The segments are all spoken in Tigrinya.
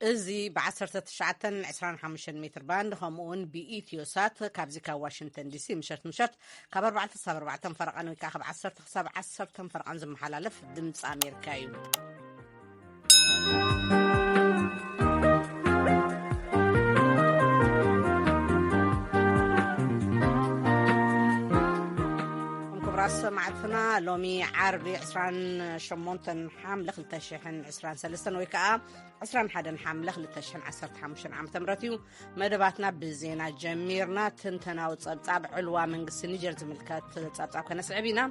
እዚ ብ19 25 ሜትር ባንድ፣ ከምኡ እውን ብኢትዮ ሳት ካብዚ ካብ ዋሽንግተን ዲሲ ምሸት ምሸት ካብ ኣርባዕተ ክሳብ ኣርባዕተ ፈረቓን ወይ ከዓ ካብ ዓሰርተ ክሳብ ዓሰርተ ፈረቓን ዝመሓላለፍ ድምፂ ኣሜሪካ እዩ። ክቡራት ሰማዕትና፣ ሎሚ ዓርቢ ዕስራን ሸሞንተን ሓምለ ክልተ ሽሕን ዕስራን ሰለስተን ወይ ከዓ ዕስራን ሓደን ሓምለ ክልተ ሽሕን ዓሰርተ ሓሙሽተን ዓመተ ምህረት እዩ። መደባትና ብዜና ጀሚርና። ትንተናዊ ጸብጻብ ዕልዋ መንግስቲ ኒጀር ዝምልከት ጸብጻብ ከነስዕብ ኢና።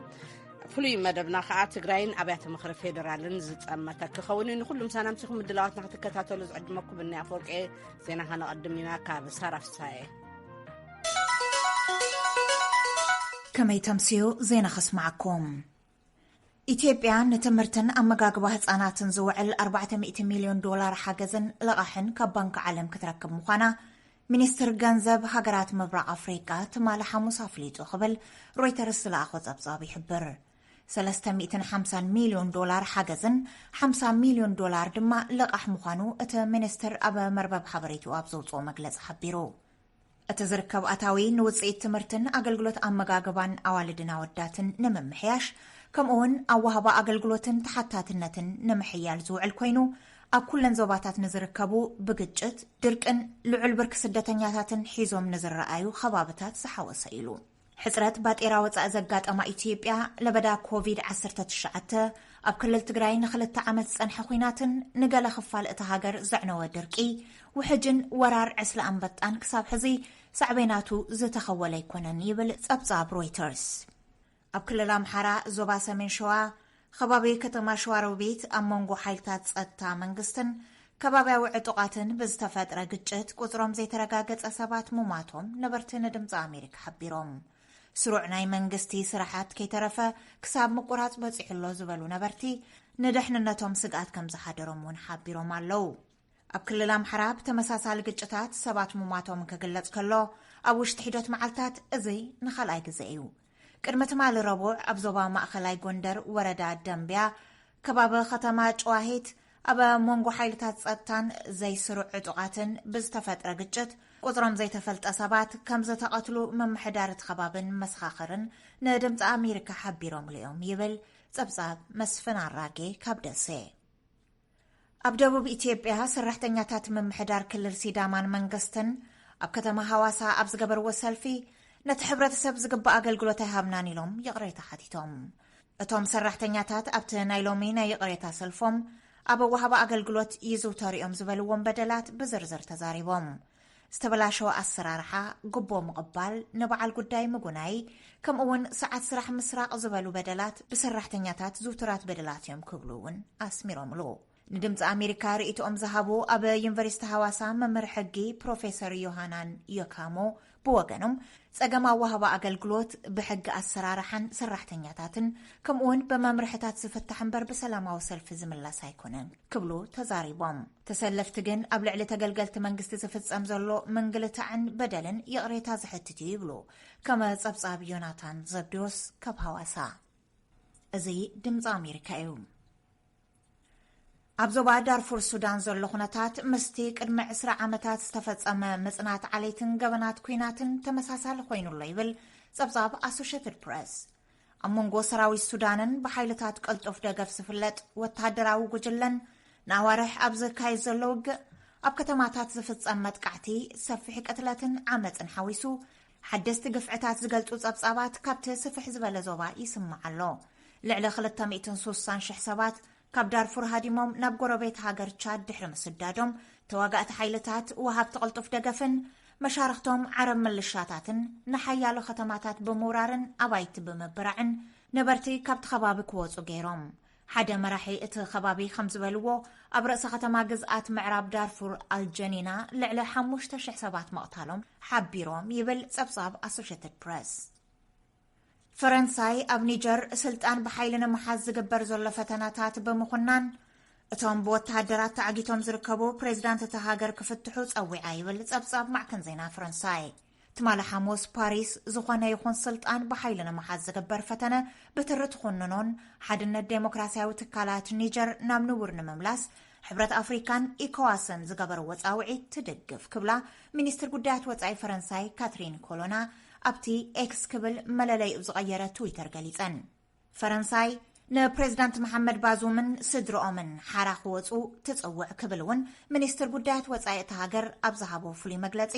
ፍሉይ መደብና ከኣ ትግራይን ኣብያተ ምኽሪ ፌዴራልን ዝጸመተ ክኸውን እዩ። ንኹሉም ሰላምቲኹም ምድላዋትና ክትከታተሉ ዝዕድመኩም ብኒ ኣፈወርቂ። ዜና ከነቐድም ኢና ካብ ሳራ ፍሳየ። ከመይ ተምስዩ ዜና ከስማዓኩም። ኢትዮጵያ ንትምህርትን ኣመጋግባ ህጻናትን ዝውዕል ኣርባዕተ ሚእቲ ሚልዮን ዶላር ሓገዝን ልቓሕን ካብ ባንክ ዓለም ክትረክብ ምዃና ሚኒስትር ገንዘብ ሃገራት ምብራቕ ኣፍሪቃ ትማሊ ሓሙስ ኣፍሊጡ ክብል ሮይተርስ ዝለኣኾ ጸብጻብ ይሕብር። ሰለስተ ሚእትን ሓምሳን ሚልዮን ዶላር ሓገዝን ሓምሳ ሚልዮን ዶላር ድማ ልቓሕ ምዃኑ እቲ ሚኒስትር ኣብ መርበብ ሓበሬትኡ ኣብ ዘውጽኦ መግለጺ ሓቢሩ። እቲ ዝርከብ ኣታዊ ንውጽኢት ትምህርትን ኣገልግሎት ኣመጋግባን ኣዋልድን ኣወዳትን ንምምሕያሽ፣ ከምኡውን ኣዋህባ ኣገልግሎትን ተሓታትነትን ንምሕያል ዝውዕል ኮይኑ፣ ኣብ ኩለን ዞባታት ንዝርከቡ ብግጭት፣ ድርቅን ልዑል ብርኪ ስደተኛታትን ሒዞም ንዝረኣዩ ከባብታት ዝሓወሰ ኢሉ። ሕጽረት ባጤራ ወጻኢ ዘጋጠማ ኢትዮጵያ፣ ለበዳ ኮቪድ ዓሰርተ ትሽዓተ፣ ኣብ ክልል ትግራይ ንኽልተ ዓመት ዝጸንሐ ኲናትን ንገለ ክፋል እታ ሃገር ዘዕነወ ድርቂ፣ ውሕጅን ወራር ዕስለ ኣንበጣን ክሳብ ሕዚ ሳዕቤናቱ ዝተኸወለ ኣይኮነን ይብል ጸብጻብ ሮይተርስ። ኣብ ክልል ኣምሓራ ዞባ ሰሜን ሸዋ ከባቢ ከተማ ሸዋሮቢት ኣብ መንጎ ሓይልታት ጸጥታ መንግስትን ከባብያዊ ዕጡቓትን ብዝተፈጥረ ግጭት ቁጽሮም ዘይተረጋገጸ ሰባት ምሟቶም ነበርቲ ንድምፂ ኣሜሪካ ሓቢሮም። ስሩዕ ናይ መንግስቲ ስራሓት ከይተረፈ ክሳብ ምቁራጽ በጺሑ ኣሎ ዝበሉ ነበርቲ ንደሕንነቶም ስግኣት ከም ዝሓደሮም እውን ሓቢሮም ኣለዉ። ኣብ ክልል ኣምሓራ ብተመሳሳሊ ግጭታት ሰባት ምሟቶም ክግለጽ ከሎ፣ ኣብ ውሽጢ ሒደት መዓልታት እዚ ንኻልኣይ ግዜ እዩ። ቅድሚ ትማሊ ረቡዕ ኣብ ዞባ ማእኸላይ ጎንደር ወረዳ ደንብያ ከባቢ ከተማ ጨዋሂት ኣብ መንጎ ሓይልታት ጸጥታን ዘይስሩዕ ዕጡቓትን ብዝተፈጥረ ግጭት ቁጽሮም ዘይተፈልጠ ሰባት ከም ዝተቐትሉ ምምሕዳር እቲ ከባብን መሰኻኽርን ንድምፂ ኣሜሪካ ሓቢሮምሉ እዮም ይብል ጸብጻብ መስፍን ኣራጌ ካብ ደሴ። ኣብ ደቡብ ኢትዮጵያ ሰራሕተኛታት ምምሕዳር ክልል ሲዳማን መንግስትን ኣብ ከተማ ሃዋሳ ኣብ ዝገበርዎ ሰልፊ፣ ነቲ ሕብረተሰብ ዝግባእ ኣገልግሎት ኣይሃብናን ኢሎም ይቕሬታ ሓቲቶም። እቶም ሰራሕተኛታት ኣብቲ ናይ ሎሚ ናይ ይቕሬታ ሰልፎም፣ ኣብ ወሃባ ኣገልግሎት ይዝውተሩ እዮም ዝበልዎም በደላት ብዝርዝር ተዛሪቦም። ዝተበላሸወ ኣሰራርሓ፣ ጉቦ ምቕባል፣ ንበዓል ጉዳይ ምጉናይ፣ ከምኡ እውን ሰዓት ስራሕ ምስራቕ ዝበሉ በደላት ብሰራሕተኛታት ዝውቱራት በደላት እዮም ክብሉ እውን ኣስሚሮምሉ። ንድምፂ ኣሜሪካ ርእይቶኦም ዝሃቡ ኣብ ዩኒቨርሲቲ ሃዋሳ መምህር ሕጊ ፕሮፌሰር ዮሃናን ዮካሞ ብወገኖም፣ ጸገም ኣዋህባ ኣገልግሎት ብሕጊ ኣሰራርሓን ሰራሕተኛታትን ከምኡውን ብመምርሕታት ዝፍታሕ እምበር ብሰላማዊ ሰልፊ ዝምላስ ኣይኮነን ክብሉ ተዛሪቦም። ተሰለፍቲ ግን ኣብ ልዕሊ ተገልገልቲ መንግስቲ ዝፍጸም ዘሎ ምንግልታዕን በደልን ይቕሬታ ዝሕትት እዩ ይብሉ። ከም ጸብጻብ ዮናታን ዘብዲዎስ ካብ ሃዋሳ። እዚ ድምፂ ኣሜሪካ እዩ። ኣብ ዞባ ዳርፉር ሱዳን ዘሎ ኩነታት ምስቲ ቅድሚ ዕስራ ዓመታት ዝተፈጸመ ምጽናት ዓሌትን ገበናት ኲናትን ተመሳሳሊ ኮይኑ ኣሎ ይብል ጸብጻብ ኣሶሼትድ ፕረስ። ኣብ መንጎ ሰራዊት ሱዳንን ብሓይልታት ቅልጡፍ ደገፍ ዝፍለጥ ወተሃደራዊ ጉጅለን ንኣዋርሕ ኣብ ዝካየድ ዘሎ ውግእ፣ ኣብ ከተማታት ዝፍጸም መጥቃዕቲ፣ ሰፊሕ ቅትለትን ዓመጽን ሓዊሱ፣ ሓደስቲ ግፍዕታት ዝገልጹ ጸብጻባት ካብቲ ስፍሕ ዝበለ ዞባ ይስማዕ ኣሎ። ልዕሊ ክልተ ሚእትን ስሳን ሽሕ ሰባት ካብ ዳርፉር ሃዲሞም ናብ ጎረቤት ሃገር ቻድ ድሕሪ ምስዳዶም፣ ተዋጋእቲ ሓይልታት፣ ወሃብቲ ቅልጡፍ ደገፍን መሻርኽቶም ዓረብ ምልሻታትን ንሓያሎ ከተማታት ብምውራርን ኣባይቲ ብምብራዕን ነበርቲ ካብቲ ከባቢ ክወጹ ገይሮም። ሓደ መራሒ እቲ ከባቢ ከም ዝበልዎ፣ ኣብ ርእሰ ከተማ ግዝኣት ምዕራብ ዳርፉር ኣልጀኒና ልዕሊ ሓሙሽተ ሽሕ ሰባት ምቕታሎም ሓቢሮም ይብል ጸብጻብ ኣሶሼትድ ፕረስ። ፈረንሳይ ኣብ ኒጀር ስልጣን ብሓይሊ ንምሓዝ ዝግበር ዘሎ ፈተናታት ብምኹናን፣ እቶም ብወተሃደራት ተዓጊቶም ዝርከቡ ፕሬዚዳንት እታ ሃገር ክፍትሑ ጸዊዓ ይብል ጸብጻብ ማዕከን ዜና ፈረንሳይ። ትማሊ ሓሙስ ፓሪስ ዝኾነ ይኹን ስልጣን ብሓይሊ ንምሓዝ ዝግበር ፈተነ ብትሪ ትኹንኖን፣ ሓድነት ዴሞክራሲያዊ ትካላት ኒጀር ናብ ንቡር ንምምላስ ሕብረት ኣፍሪካን ኢኮዋስን ዝገበርዎ ጻውዒት ትድግፍ ክብላ ሚኒስትር ጉዳያት ወጻኢ ፈረንሳይ ካትሪን ኮሎና ኣብቲ ኤክስ ክብል መለለይኡ ዝቐየረ ትዊተር ገሊጸን። ፈረንሳይ ንፕሬዚዳንት መሓመድ ባዙምን ስድርኦምን ሓራ ክወጹ ትጽውዕ ክብል እውን ሚኒስትር ጉዳያት ወጻኢ እታ ሃገር ኣብ ዝሃቦ ፍሉይ መግለጺ፣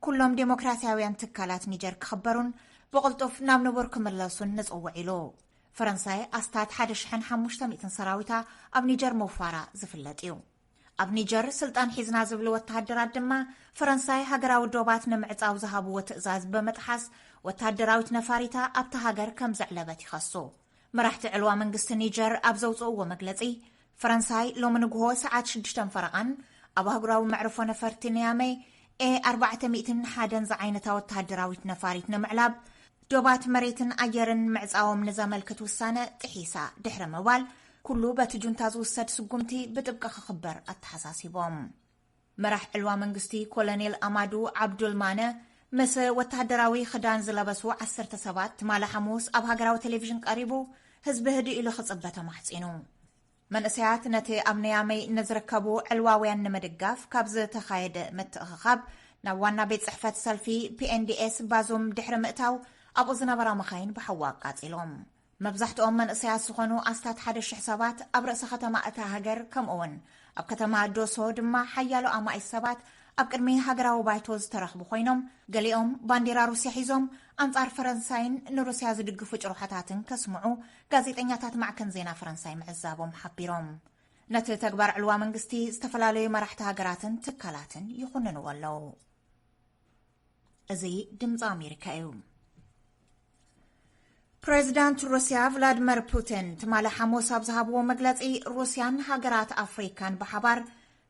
ኩሎም ዴሞክራሲያውያን ትካላት ኒጀር ክኽበሩን ብቕልጡፍ ናብ ንቡር ክምለሱን ንጽውዕ ኢሉ። ፈረንሳይ ኣስታት ሓደ ሽሕን ሓሙሽተ ሚእትን ሰራዊታ ኣብ ኒጀር ምውፋራ ዝፍለጥ እዩ። ኣብ ኒጀር ስልጣን ሒዝና ዝብሉ ወተሃደራት ድማ ፈረንሳይ ሃገራዊ ዶባት ንምዕጻው ዝሃብዎ ትእዛዝ ብምጥሓስ ወተሃደራዊት ነፋሪታ ኣብታ ሃገር ከም ዘዕለበት ይኸሱ። መራሕቲ ዕልዋ መንግስቲ ኒጀር ኣብ ዘውፅእዎ መግለፂ፣ ፈረንሳይ ሎሚ ንግሆ ሰዓት ሽዱሽተ ፈረቓን ኣብ ኣህጉራዊ መዕርፎ ነፈርቲ ንያመይ ኤ ኣርባዕተ ሚእትን ሓደን ዝዓይነታ ወተሃደራዊት ነፋሪት ንምዕላብ ዶባት መሬትን ኣየርን ምዕጻዎም ንዘመልክት ውሳነ ጥሒሳ ድሕሪ ምባል፣ ኩሉ በቲ ጁንታ ዝውሰድ ስጉምቲ ብጥብቂ ክኽበር ኣተሓሳሲቦም። መራሕ ዕልዋ መንግስቲ ኮሎኔል ኣማዱ ዓብዱል ማነ ምስ ወተሃደራዊ ክዳን ዝለበሱ ዓሰርተ ሰባት ትማሊ ሓሙስ ኣብ ሃገራዊ ቴሌቪዥን ቀሪቡ፣ ህዝቢ ህድእ ኢሉ ክጽበ ተማሕጺኑ። መንእሰያት ነቲ ኣብ ንያመይ ንዝርከቡ ዕልዋውያን ንምድጋፍ ካብ ዝተኻየደ ምትእኽኻብ ናብ ዋና ቤት ጽሕፈት ሰልፊ ፒ ኤን ዲ ኤስ ባዙም ድሕሪ ምእታው፣ ኣብኡ ዝነበራ መኻይን ብሓዊ ኣቃጺሎም። መብዛሕትኦም መንእሰያት ዝኾኑ ኣስታት ሓደ ሽሕ ሰባት ኣብ ርእሰ ከተማ እታ ሃገር፣ ከምኡ'ውን ኣብ ከተማ ዶሶ ድማ ሓያሎ ኣማኢት ሰባት ኣብ ቅድሚ ሃገራዊ ባይቶ ዝተረኽቡ ኮይኖም፣ ገሊኦም ባንዴራ ሩስያ ሒዞም ኣንጻር ፈረንሳይን ንሩስያ ዝድግፉ ጭርሖታትን ከስምዑ ጋዜጠኛታት ማዕከን ዜና ፈረንሳይ ምዕዛቦም ሓቢሮም። ነቲ ተግባር ዕልዋ መንግስቲ ዝተፈላለዩ መራሕቲ ሃገራትን ትካላትን ይኹንንዎ ኣለዉ። እዚ ድምፂ ኣሜሪካ እዩ። ፕሬዚዳንት ሩስያ ቭላድመር ፑቲን ትማሊ ሓሙስ ኣብ ዝሃብዎ መግለፂ፣ ሩስያን ሃገራት ኣፍሪካን ብሓባር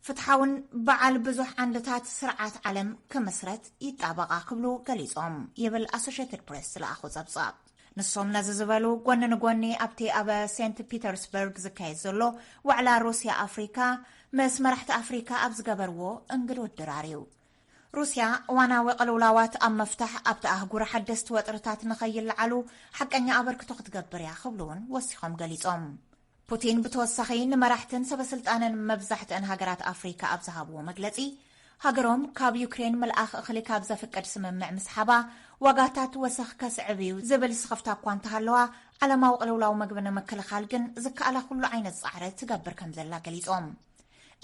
ፍትሓውን በዓል ብዙሕ ዓንድታት ስርዓት ዓለም ክምስረት ይጣበቓ ክብሉ ገሊጾም ይብል ኣሶሽየትድ ፕሬስ ዝለኣኾ ጸብጻብ። ንሶም ነዚ ዝበሉ ጎኒ ንጎኒ ኣብቲ ኣብ ሴንት ፒተርስበርግ ዝካየድ ዘሎ ዋዕላ ሩስያ ኣፍሪካ ምስ መራሕቲ ኣፍሪካ ኣብ ዝገበርዎ እንግድውት ድራር እዩ። ሩስያ እዋናዊ ቅልውላዋት ኣብ ምፍታሕ ኣብቲ ኣህጉር ሓደስቲ ወጥርታት ንኸይለዓሉ ሓቀኛ ኣበርክቶ ክትገብር እያ ክብሉ እውን ወሲኾም ገሊጾም። ፑቲን ብተወሳኺ ንመራሕትን ሰበስልጣንን መብዛሕትአን ሃገራት ኣፍሪካ ኣብ ዝሃብዎ መግለጺ፣ ሃገሮም ካብ ዩክሬን ምልኣኽ እኽሊ ካብ ዘፍቅድ ስምምዕ ምስሓባ ዋጋታት ወሰኽ ከስዕብ እዩ ዝብል ስኽፍታ እኳ እንተሃለዋ፣ ዓለማዊ ቅልውላው መግቢ ንምክልኻል ግን ዝከኣላ ኩሉ ዓይነት ጻዕሪ ትገብር ከም ዘላ ገሊጾም።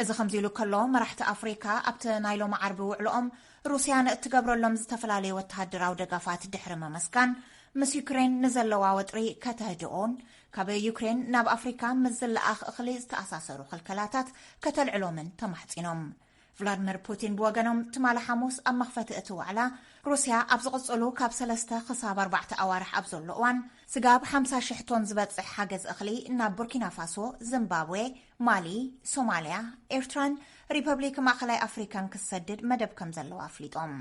እዚ ከምዚ ኢሉ ከሎ፣ መራሕቲ ኣፍሪካ ኣብቲ ናይ ሎሚ ዓርቢ ውዕልኦም ሩስያ ንእትገብረሎም ዝተፈላለዩ ወተሃደራዊ ደጋፋት ድሕሪ ምምስጋን፣ ምስ ዩክሬን ንዘለዋ ወጥሪ ከተህድኦን ካብ ዩክሬን ናብ ኣፍሪካ ምስ ዝለኣኽ እኽሊ ዝተኣሳሰሩ ክልከላታት ከተልዕሎምን ተማሕጺኖም። ቭላድሚር ፑቲን ብወገኖም ትማሊ ሓሙስ ኣብ መኽፈቲ እቲ ዋዕላ፣ ሩስያ ኣብ ዝቕጽሉ ካብ ሰለስተ ክሳብ ኣርባዕተ ኣዋርሕ ኣብ ዘሎ እዋን ስጋብ ሓምሳ ሽሕ ቶን ዝበጽሕ ሓገዝ እኽሊ ናብ ቡርኪና ፋሶ፣ ዚምባብዌ፣ ማሊ፣ ሶማልያ፣ ኤርትራን ሪፐብሊክ ማእኸላይ ኣፍሪካን ክትሰድድ መደብ ከም ዘለዋ ኣፍሊጦም።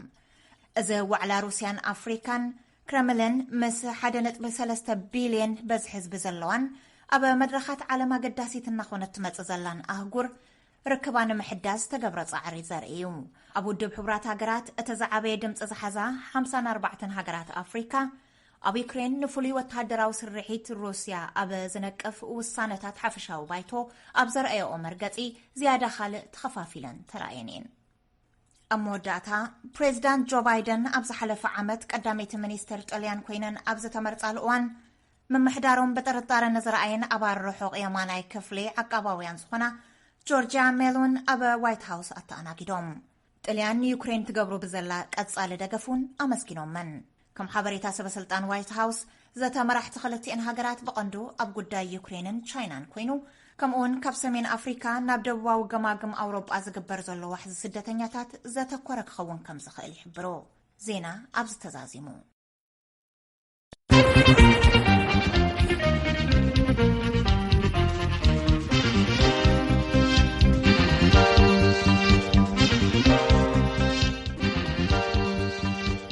እዚ ዋዕላ ሩስያን ኣፍሪካን፣ ክረምሊን ምስ ሓደ ነጥቢ ሰለስተ ቢልዮን በዝሒ ህዝቢ ዘለዋን ኣብ መድረኻት ዓለም ኣገዳሲት እናኾነት ትመጽእ ዘላን ኣህጉር ርክባ ንምሕዳስ ዝተገብረ ጻዕሪ ዘርኢ እዩ። ኣብ ውድብ ሕቡራት ሃገራት እቲ ዝዓበየ ድምጺ ዝሓዛ ሓምሳን ኣርባዕተን ሃገራት ኣፍሪካ፣ ኣብ ዩክሬን ንፍሉይ ወተሃደራዊ ስርሒት ሩስያ ኣብ ዝነቅፍ ውሳነታት ሓፈሻዊ ባይቶ ኣብ ዘርኣየኦ መርገጺ ዝያዳ ካልእ ተኸፋፊለን ተራእየን እየን። ኣብ መወዳእታ፣ ፕሬዚዳንት ጆ ባይደን ኣብ ዝሓለፈ ዓመት ቀዳመይቲ ሚኒስትር ጥልያን ኮይነን ኣብ ዝተመርጻሉ እዋን፣ ምምሕዳሮም ብጥርጣረ ንዝረኣየን ኣባል ርሑቕ የማናይ ክፍሊ ዓቃባውያን ዝኾና ጆርጂያ ሜሎን ኣብ ዋይት ሃውስ ኣተኣናጊዶም። ጥልያን ንዩክሬን ትገብሮ ብዘላ ቀጻሊ ደገፍ እውን ኣመስጊኖመን። ከም ሓበሬታ ሰበስልጣን ዋይት ሃውስ፣ ዘተ መራሕቲ ክልቲኤን ሃገራት ብቐንዱ ኣብ ጉዳይ ዩክሬንን ቻይናን ኮይኑ፣ ከምኡውን ካብ ሰሜን ኣፍሪካ ናብ ደቡባዊ ገማግም ኣውሮጳ ዝግበር ዘሎ ዋሕዚ ስደተኛታት ዘተኮረ ክኸውን ከም ዝኽእል ይሕብሩ። ዜና ኣብዚ ተዛዚሙ።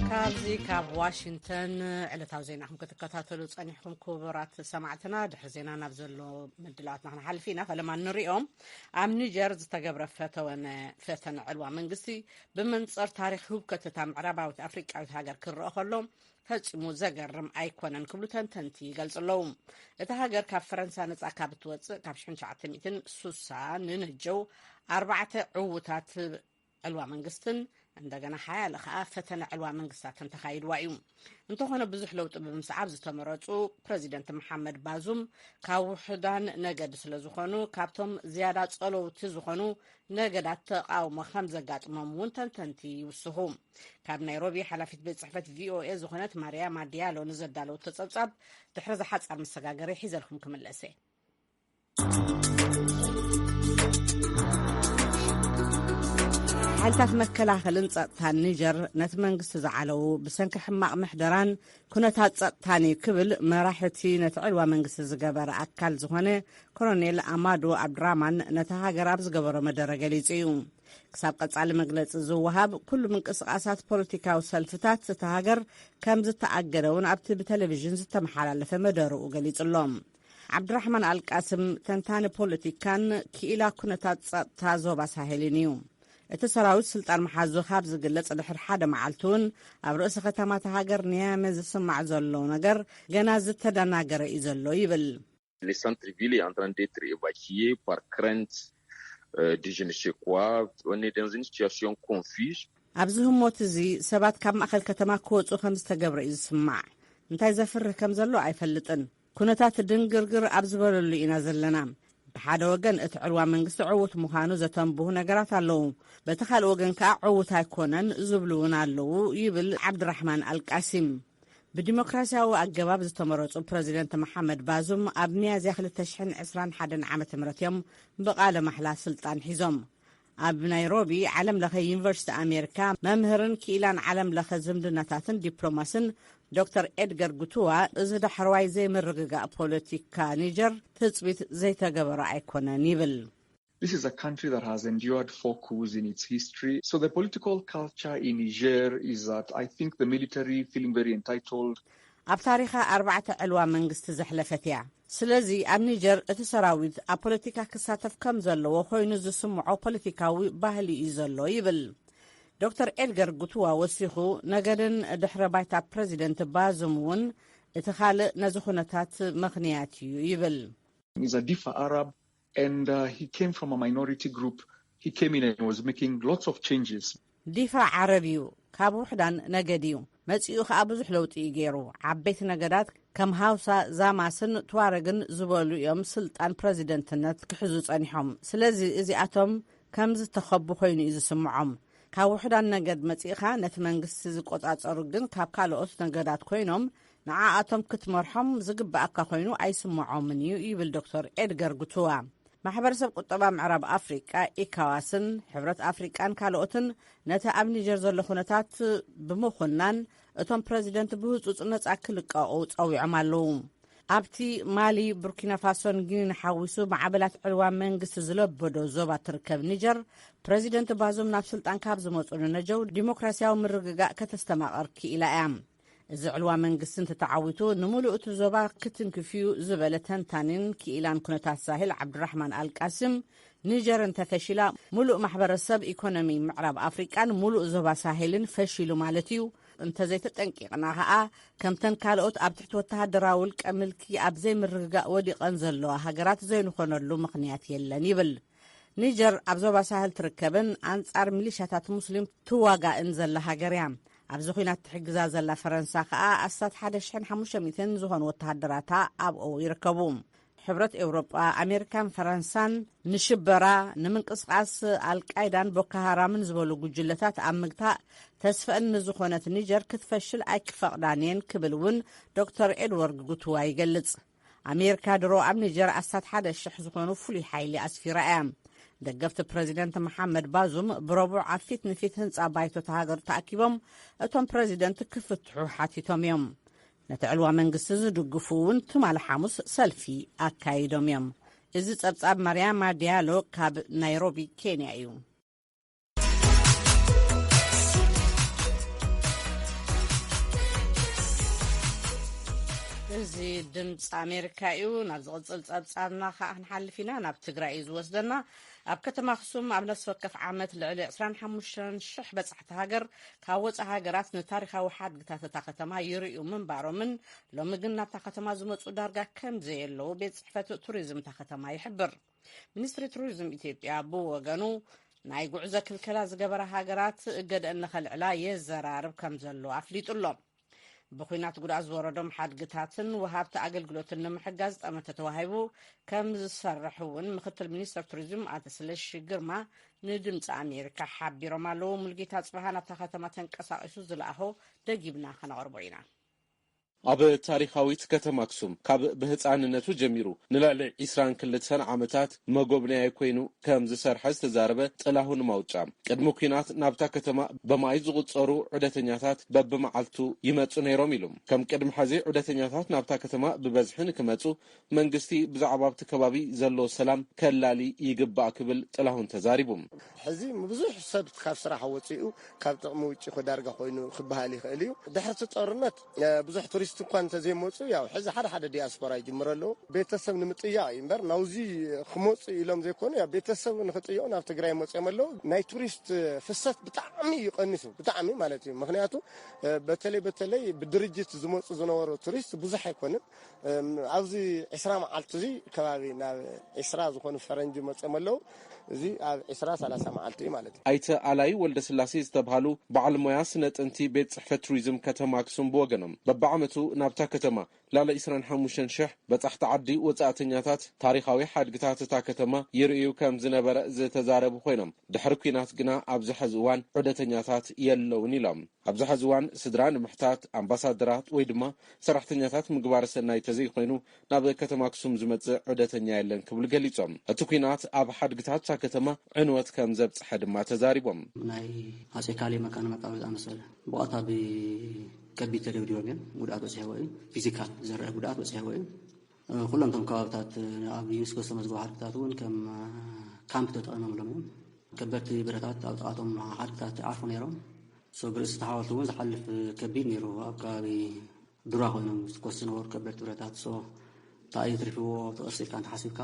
ካብዚ ካብ ዋሽንግተን ዕለታዊ ዜናኹም ክትከታተሉ ጸኒሕኩም ክቡራት ሰማዕትና፣ ድሕሪ ዜና ናብ ዘሎ ምድላዋትና ክንሓልፍ ኢና። ፈለማ ንሪኦም። ኣብ ኒጀር ዝተገብረ ፈተወነ-፣ ፈተነ ዕልዋ መንግስቲ ብመንጽር ታሪኽ ህውከት እታ ምዕራባዊት ኣፍሪቃዊት ሃገር ክረአ ከሎ ፈጺሙ ዘገርም ኣይኮነን ክብሉ ተንተንቲ ይገልጹ ኣለዉ። እታ ሃገር ካብ ፈረንሳ ነጻ ካብ እትወጽእ ካብ ሽሕን ትሽዓተ ሚእትን ስሳ ንነጀው ኣርባዕተ ዕዉታት ዕልዋ መንግስትን እንደገና ሓያለ ኸኣ ፈተነ ዕልዋ መንግስታትን ተኻይድዋ እዩ። እንተኾነ ብዙሕ ለውጢ ብምስዓብ ዝተመረጹ ፕረዚደንት መሓመድ ባዙም ካብ ውሑዳን ነገድ ስለ ዝኾኑ ካብቶም ዝያዳ ጸለውቲ ዝኾኑ ነገዳት ተቓውሞ ከም ዘጋጥሞም እውን ተንተንቲ ይውስኹ። ካብ ናይሮቢ ሓላፊት ቤት ጽሕፈት ቪ ኦ ኤ ዝኾነት ማርያማ ዲያሎ ንዘዳለወቶ ጸብጻብ ድሕሪ ዝሓጻር መሰጋገሪ ሒዘልኩም ክምለስ እየ። ሓይልታት መከላኸልን ጸጥታን ኒጀር ነቲ መንግስቲ ዝዓለዉ ብሰንኪ ሕማቕ ምሕደራን ኩነታት ጸጥታን እዩ ክብል መራሒ እቲ ነቲ ዕልዋ መንግስቲ ዝገበረ ኣካል ዝኾነ ኮሎኔል ኣማዱ ኣብድራማን ነቲ ሃገር ኣብ ዝገበሮ መደረ ገሊጹ እዩ። ክሳብ ቀጻሊ መግለጺ ዝወሃብ ኩሉ ምንቅስቓሳት ፖለቲካዊ ሰልፍታት እታ ሃገር ከም ዝተኣገደ እውን ኣብቲ ብቴሌቪዥን ዝተመሓላለፈ መደርኡ ገሊጹ ኣሎ። ዓብድራሕማን ኣልቃስም ተንታኒ ፖለቲካን ክኢላ ኩነታት ጸጥታ ዞባ ሳሄልን እዩ። እቲ ሰራዊት ስልጣን መሓዙ ካብ ዝግለጽ ድሕሪ ሓደ መዓልቲ እውን ኣብ ርእሲ ከተማታ ሃገር ንያመ ዝስማዕ ዘሎ ነገር ገና ዝተደናገረ እዩ ዘሎ ይብል። Le centre-ville est en train d'être évacué par crainte, euh, de je ne sais quoi. On est dans une situation confuse. ኣብዚ ህሞት እዚ ሰባት ካብ ማእከል ከተማ ክወጹ ከም ዝተገብረ እዩ ዝስማዕ። እንታይ ዘፍርህ ከም ዘሎ ኣይፈልጥን። ኩነታት ድንግርግር ኣብ ዝበለሉ ኢና ዘለና። ብሓደ ወገን እቲ ዕልዋ መንግስቲ ዕዉት ምዃኑ ዘተንብሁ ነገራት ኣለዉ። በቲ ካልእ ወገን ከኣ ዕዉት ኣይኮነን ዝብሉ እውን ኣለዉ ይብል ዓብድራሕማን ኣልቃሲም። ብዲሞክራሲያዊ ኣገባብ ዝተመረጹ ፕረዚደንት መሓመድ ባዙም ኣብ ሚያዝያ ክልተ ሽሕን ዕስራን ሓደን ዓመተ ምህረት እዮም ብቓለ ማሕላ ስልጣን ሒዞም። ኣብ ናይሮቢ ዓለም ለኸ ዩኒቨርሲቲ ኣሜሪካ መምህርን ክኢላን ዓለም ለኸ ዝምድናታትን ዲፕሎማስን ዶክተር ኤድገር ጉቱዋ፣ እዚ ዳሕረዋይ ዘይምርግጋእ ፖለቲካ ኒጀር ትጽቢት ዘይተገበረ ኣይኮነን ይብል። This is a country that has endured four coups in its history. So the political culture in Niger is that I think the military feeling very entitled. ኣብ ታሪኻ ኣርባዕተ ዕልዋ መንግስቲ ዘሕለፈት እያ። ስለዚ ኣብ ኒጀር እቲ ሰራዊት ኣብ ፖለቲካ ክሳተፍ ከም ዘለዎ ኮይኑ ዝስምዖ ፖለቲካዊ ባህሊ እዩ ዘሎ ይብል። ዶክተር ኤድገር ጉትዋ ወሲኹ፣ ነገድን ድሕረ ባይታ ፕረዚደንት ባዙም እውን እቲ ካልእ ነዚ ኩነታት ምኽንያት እዩ ይብል። He's a Difa Arab and, uh, he came from a minority group. He came in and was making lots of changes. ዲፋ ዓረብ እዩ፣ ካብ ውሕዳን ነገድ እዩ መጺኡ፣ ከኣ ብዙሕ ለውጢ እዩ ገይሩ። ዓበይቲ ነገዳት ከም ሃውሳ፣ ዛማስን ትዋረግን ዝበሉ እዮም ስልጣን ፕረዚደንትነት ክሕዙ ጸኒሖም። ስለዚ እዚኣቶም ከም ዝተኸቡ ኮይኑ እዩ ዝስምዖም። ካብ ውሕዳን ነገድ መጺእኻ ነቲ መንግስቲ ዝቆጻጸሩ ግን ካብ ካልኦት ነገዳት ኮይኖም ንዓኣቶም ክትመርሖም ዝግብኣካ ኮይኑ ኣይስምዖምን እዩ ይብል ዶክተር ኤድገር ጉትዋ። ማሕበረሰብ ቁጠባ ምዕራብ ኣፍሪቃ፣ ኢካዋስን ሕብረት ኣፍሪቃን ካልኦትን ነቲ ኣብ ኒጀር ዘሎ ኩነታት ብምኹናን እቶም ፕረዚደንት ብህጹጽ ነጻ ክልቀቑ ጸዊዖም ኣለዉ። ኣብቲ ማሊ፣ ቡርኪና ፋሶን ጊኒን ሓዊሱ ማዕበላት ዕልዋ መንግስቲ ዝለበዶ ዞባ ትርከብ ኒጀር፣ ፕረዚደንት ባዙም ናብ ስልጣን ካብ ዝመጹ ንነጀው ዲሞክራሲያዊ ምርግጋእ ከተስተማቐር ክኢላ እያ። እዚ ዕልዋ መንግስቲ እንተተዓዊቱ ንምሉእ እቲ ዞባ ክትንክፍ እዩ ዝበለ ተንታኒን ክኢላን ኩነታት ሳሄል ዓብዱራሕማን ኣልቃሲም፣ ኒጀር እንተፈሺላ፣ ሙሉእ ማሕበረሰብ ኢኮኖሚ ምዕራብ ኣፍሪቃን ሙሉእ ዞባ ሳሄልን ፈሺሉ ማለት እዩ። እንተዘይተጠንቂቕና ኸኣ፣ ከምተን ካልኦት ኣብ ትሕቲ ወተሃደራዊ ውልቀ ምልኪ ኣብ ዘይምርግጋእ ወዲቐን ዘለዋ ሃገራት ዘይንኾነሉ ምኽንያት የለን ይብል። ኒጀር ኣብ ዞባ ሳህል ትርከብን ኣንጻር ሚሊሻታት ሙስሊም ትዋጋእን ዘላ ሃገር እያ። ኣብዚ ኲናት ትሕግዛ ዘላ ፈረንሳ ኸኣ ኣስታት ሓደ ሽሕን ሓሙሽተ ሚእትን ዝኾኑ ወተሃደራታ ኣብኡ ይርከቡ። ሕብረት ኤውሮጳ፣ ኣሜሪካን ፈረንሳን ንሽበራ፣ ንምንቅስቓስ ኣልቃይዳን ቦኮ ሃራምን ዝበሉ ጉጅለታት ኣብ ምግታእ ተስፈአን ንዝኾነት ኒጀር ክትፈሽል ኣይክፈቕዳን እየን ክብል እውን ዶክተር ኤድዋርድ ጉትዋ ይገልጽ። ኣሜሪካ ድሮ ኣብ ኒጀር ኣስታት ሓደ ሽሕ ዝኾኑ ፍሉይ ሓይሊ ኣስፊራ እያ። ደገፍቲ ፕረዚደንት መሓመድ ባዙም ብረቡዕ ኣብ ፊት ንፊት ህንጻ ባይቶ እታ ሃገር ተኣኪቦም እቶም ፕረዚደንት ክፍትሑ ሓቲቶም እዮም። ነቲ ዕልዋ መንግስቲ ዝድግፉ እውን ትማሊ ሓሙስ ሰልፊ ኣካይዶም እዮም። እዚ ጸብጻብ ማርያማ ዲያሎ ካብ ናይሮቢ ኬንያ እዩ። እዚ ድምፂ ኣሜሪካ እዩ። ናብ ዝቕፅል ፀብፃብና ከዓ ክንሓልፍ ኢና። ናብ ትግራይ እዩ ዝወስደና። ኣብ ከተማ ኣክሱም ኣብ ነፍሲ ወከፍ ዓመት ልዕሊ ዕስራን ሓሙሽተን ሽሕ በፃሕቲ ሃገር ካብ ወፃኢ ሃገራት ንታሪካዊ ሓድግታት እታ ከተማ ይርእዩ ምንባሮምን ሎሚ ግን ናብታ ከተማ ዝመፁ ዳርጋ ከም ዘየለዉ ቤት ፅሕፈት ቱሪዝም እታ ከተማ ይሕብር። ሚኒስትሪ ቱሪዝም ኢትዮጵያ ብወገኑ ናይ ጉዕዞ ክልከላ ዝገበራ ሃገራት እገደአን ንኸልዕላ የዘራርብ ከም ዘሎ ኣፍሊጡ ኣሎ። ብኹናት ጉድኣት ዝወረዶም ሓድግታትን ወሃብቲ ኣገልግሎትን ንምሕጋዝ ጠመተ ተዋሂቡ ከም ዝሰርሕ እውን ምክትል ሚኒስትር ቱሪዝም ኣቶ ስለሺ ግርማ ንድምፂ ኣሜሪካ ሓቢሮም ኣለዉ። ሙልጌታ ጽባሃ ናብታ ከተማ ተንቀሳቒሱ ዝለኣኾ ደጊብና ከነቕርቦ ኢና። ኣብ ታሪኻዊት ከተማ ኣክሱም ካብ ብህፃንነቱ ጀሚሩ ንልዕሊ ዒስራን ክልተን ዓመታት መጎብነያይ ኮይኑ ከም ዝሰርሐ ዝተዛረበ ጥላሁን ማውጫ፣ ቅድሚ ኲናት ናብታ ከተማ ብማይ ዝቑጸሩ ዑደተኛታት በብመዓልቱ ይመጹ ነይሮም ኢሉ። ከም ቅድሚ ሕዚ ዑደተኛታት ናብታ ከተማ ብበዝሒ ንክመጹ መንግስቲ ብዛዕባ ኣብቲ ከባቢ ዘሎ ሰላም ከላሊ ይግባእ ክብል ጥላሁን ተዛሪቡ። ሕዚ ብዙሕ ሰብ ካብ ስራሕ ወፂኡ ካብ ጥቕሚ ውጭ ኮ ዳርጋ ኮይኑ ክበሃል ይኽእል እዩ። ድሕርቲ ጦርነት፣ እ፣ ብዙሕ ቱሪስት እኳ እንተዘይመፁ፣ ያው ሕዚ ሓደ ሓደ ዲያስፖራ ይጅምሩ ኣለዉ። ቤተሰብ ንምጥያቕ እዩ እምበር ናውዚ ክመፁ ኢሎም ዘይኮኑ፣ ያው ቤተሰብ ንክጥየቑ ናብ ትግራይ መፅኦም ኣለዉ። ናይ ቱሪስት ፍሰት ብጣዕሚ እዩ ቀኒሱ፣ ብጣዕሚ ማለት እዩ። ምክንያቱ፣ እ፣ በተለይ በተለይ ብድርጅት ዝመፁ ዝነበሩ ቱሪስት ብዙሕ ኣይኮንን። እም፣ ኣብዚ ዒስራ መዓልቲ እዚ ከባቢ ናብ ዒስራ ዝኾኑ ፈረንጂ መፅኦም ኣለዉ። እዚ ኣብ ዒስራ ሰላሳ መዓልቲ እዩ ማለት እዩ። ኣይተ ኣላይ ወልደስላሴ ዝተብሃሉ በዓል ሞያ ስነ ጥንቲ ቤት ጽሕፈት ቱሪዝም ከተማ ኣክሱም ብወገኖም፣ በብዓመቱ ናብታ ከተማ ላለ ዒስራን ሓሙሽተን ሽሕ በጻሕቲ ዓዲ ወጻእተኛታት ታሪኻዊ ሓድግታት እታ ከተማ ይርእዩ ከም ዝነበረ ዝተዛረቡ ኮይኖም፣ ድሕሪ ኲናት ግና ኣብዚ ሕዚ እዋን ዑደተኛታት የለውን ኢሎም። ኣብዚ ሕዚ እዋን ስድራ ንምሕታት፣ ኣምባሳደራት ወይ ድማ ሰራሕተኛታት ምግባረ ሰናይ ተዘይኮይኑ ናብ ከተማ ኣክሱም ዝመጽእ ዑደተኛ የለን ክብሉ ገሊጾም። እቲ ኲናት ኣብ ሓድግታት እታ ከተማ ዕንወት ከም ዘብጽሐ ድማ ተዛሪቦም። ናይ ኣጼ ካሌ መካነ መቃብር ዝኣመሰለ ብቐጥታ ብከቢድ ተደብዲቦም እዮም። ጉድኣት በጺሕዎ እዩ። ፊዚካል ዝረአ ጉድኣት በጺሕዎ እዩ። ኩሎም እቶም ከባብታት ኣብ ዩኔስኮ ዝተመዝገቡ ሓድግታት እውን ከም ካምፕ ተጠቒሞምሎም እዮም። ከበድቲ ብረታት ኣብ ጥቓቶም ሓድግታት ይዓርፉ ነይሮም። ሶ ብርእሲ ተሓወልቲ እውን ዝሓልፍ ከቢድ ነይሩ። ኣብ ከባቢ ዱራ ኮይኖም ዝትኮስ ዝነበሩ ከበድቲ ብረታት። ሶ እንታይ እዩ ትሪፍዎ? ተቐሲልካ እንተሓሲብካ